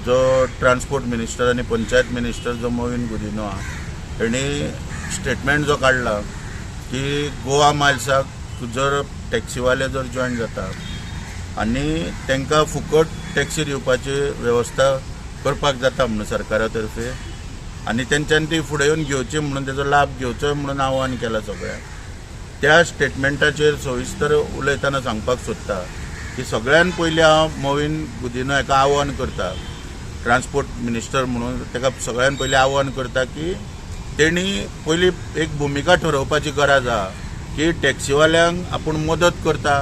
जो transport minister आनी panchayat minister जो मोविन गुदिन्हो आहा तेणी स्टेटमेंट जो काडला की गोवा मायल्साक जर टॅक्सीवाले जर जॉयन जाता आनी तांकां फुकट टॅक्सी दिवपाची वेवस्था करपाक जाता म्हणून सरकारा तर्फे आनी तेंच्यान ती फुडें येवन घेवची म्हणून तेजो लाभ घेवचो म्हणून आव्हान केलां सगळ्यांक. त्या स्टेटमेंटाचेर सविस्तर उलयतना सांगपाक सोदता की सगळ्यान पयलीं हांव मोविन गुदिन्हो हाका आव्हान करता, ट्रान्सपोर्ट मिनिस्टर म्हणून ताका सगळ्यान पयलीं आव्हान करता की तेणी पयलीं एक भुमिका ठरोवपाची गरज आहा की टॅक्सीवाल्यांक आपूण मदत करता,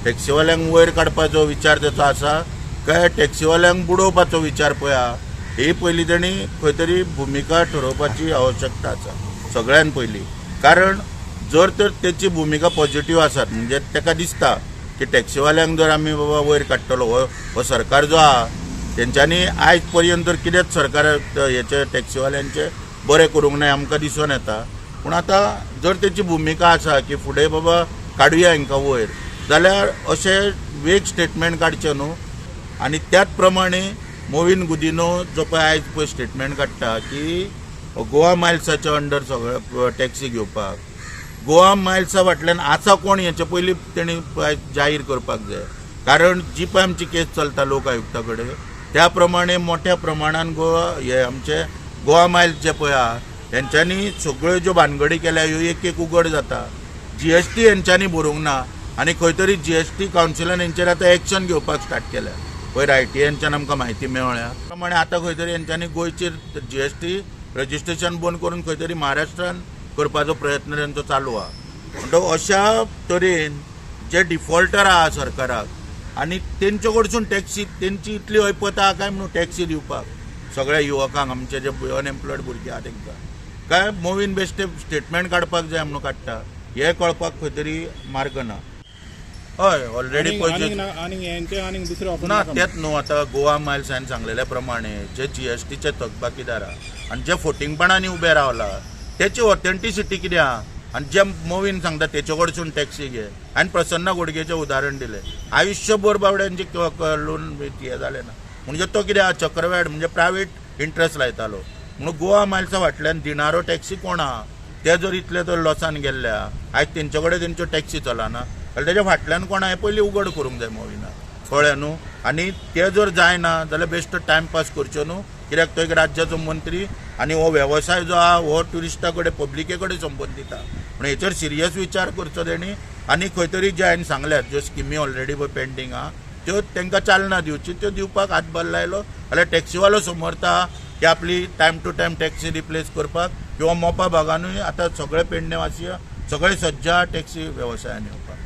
टॅक्सीवाल्यांक वयर काडपाचो विचार तेचो आसा काय टॅक्सीवाल्यांक बुडोवपाचो विचार पळय आहा, ही पयलीं तेणी खंय तरी भुमिका ठरोवपाची आवश्यकता आसा सगळ्यान पयलीं. कारण जर तर तेची भुमिका पॉझिटीव आसात म्हणजे ताका दिसता की टॅक्सीवाल्यांक जर आमी बाबा वयर काडटलो हो सरकार जो आहा तेंच्यांनी आयज पर्यंत तर कितेंच सरकार हेचे टॅक्सीवाल्यांचे बरें करूंक ना आमकां दिसून येता. पूण आतां जर तेची भुमिका आसा की फुडें बाबा काडुया हांकां वयर जाल्यार अशें वेग स्टेटमेंट काडचें न्हू. आनी त्याच प्रमाणे मोविन गुदिन्हो जो पळय आयज पळय स्टेटमेंट काडटा की गोवा मायल्साच्या अंडर सगळे टॅक्सी घेवपाक, गोवा मायल्सा फाटल्यान आसा कोण हेचे पयलीं तेणी जाहीर करपाक जाय. कारण जी पळय आमची केस चलता लोक आयुक्ता कडेन त्या प्रमाणे मोठ्या प्रमाणान गोवा हे आमचे गोवा मायल्स जे पळय आहा हेंच्यांनी सगळ्यो ज्यो भानगडी केल्या ह्यो एक एक उगड जाता. जीएसटी हेंच्यांनी भरूंक ना आनी खंय तरी जीएसटी कावन्सिलान हेंचेर आतां एक्शन घेवपाक स्टार्ट केल्या. पयर आयटीएनच्यान आमकां म्हायती मेळ्ळ्या प्रमाणे आतां खंय तरी हेंच्यांनी गोंयचेर जीएसटी रजिस्ट्रेशन बंद करून खंय तरी महाराष्ट्रान करपाचो प्रयत्न तेंचो चालू आहा. म्हणटकच अशा तरेन जे डिफॉल्टर आहा सरकाराक आनी तेंचे कडसून टॅक्सी तेंची इतली ऐपत आहा काय म्हणून टॅक्सी दिवपाक सगळ्या युवकांक आमचे जे अनएम्प्लॉयड भुरगे आहा तेंकां काय मोविन बेश्टे स्टेटमेंट काडपाक जाय म्हणून काडटा हे कळपाक खंय तरी मार्ग ना. हय ऑलरेडी पयशे ना तेच न्हू. आतां गोवा मायल्स हांवें सांगलेल्या प्रमाणे जे जीएसटीचे थकबाकीदार आहा आनी जे फोटिंगपणांनी उबे रावला तेची ऑथेंटिसिटी कितें आहा आनी जे मोविन सांगता तेचे कडसून टॅक्सी घे. हांवें प्रसन्न गोडगेचें उदाहरण दिलें, आयुश्यभर बाबड्यांची लोन हें जालें ना म्हणजे तो कितें आहा चक्रव्याड म्हणजे प्रायवेट इंट्रस्ट लायतालो. म्हणून गोवा मायल्सा फाटल्यान दिणारो टॅक्सी कोण आहा ते जर इतले तर लॉसान गेल्ले आहा आयज तेंचे कडेन तेंच्यो टॅक्सी चलना जाल्यार तेज्या फाटल्यान कोण आहा पयलीं उगड करूंक जाय मोविना, कळ्ळें न्हू. आनी ते जर जायना जाल्यार बेश्टो टायमपास करच्यो न्हू, कित्याक तो एक राज्याचो मंत्री आनी हो वेवसाय जो आहा हो ट्युरिस्टा कडेन पब्लिके कडेन संबंदीत आहा. पूण हेचेर सिरियस विचार करचो तेणी आनी खंय तरी जे हांवें सांगल्यात ज्यो स्किमी ऑलरेडी पळय पेंडींग आहा त्यो तांकां चालना दिवची, त्यो दिवपाक हातभार लायलो जाल्यार टॅक्सीवालो समजता की आपली time to time taxi replace करपाक किंवा मोपा भागानूय आतां सगळे पेडणेवासीय सगळे सज्ज आहा टॅक्सी वेवसायान येवपाक.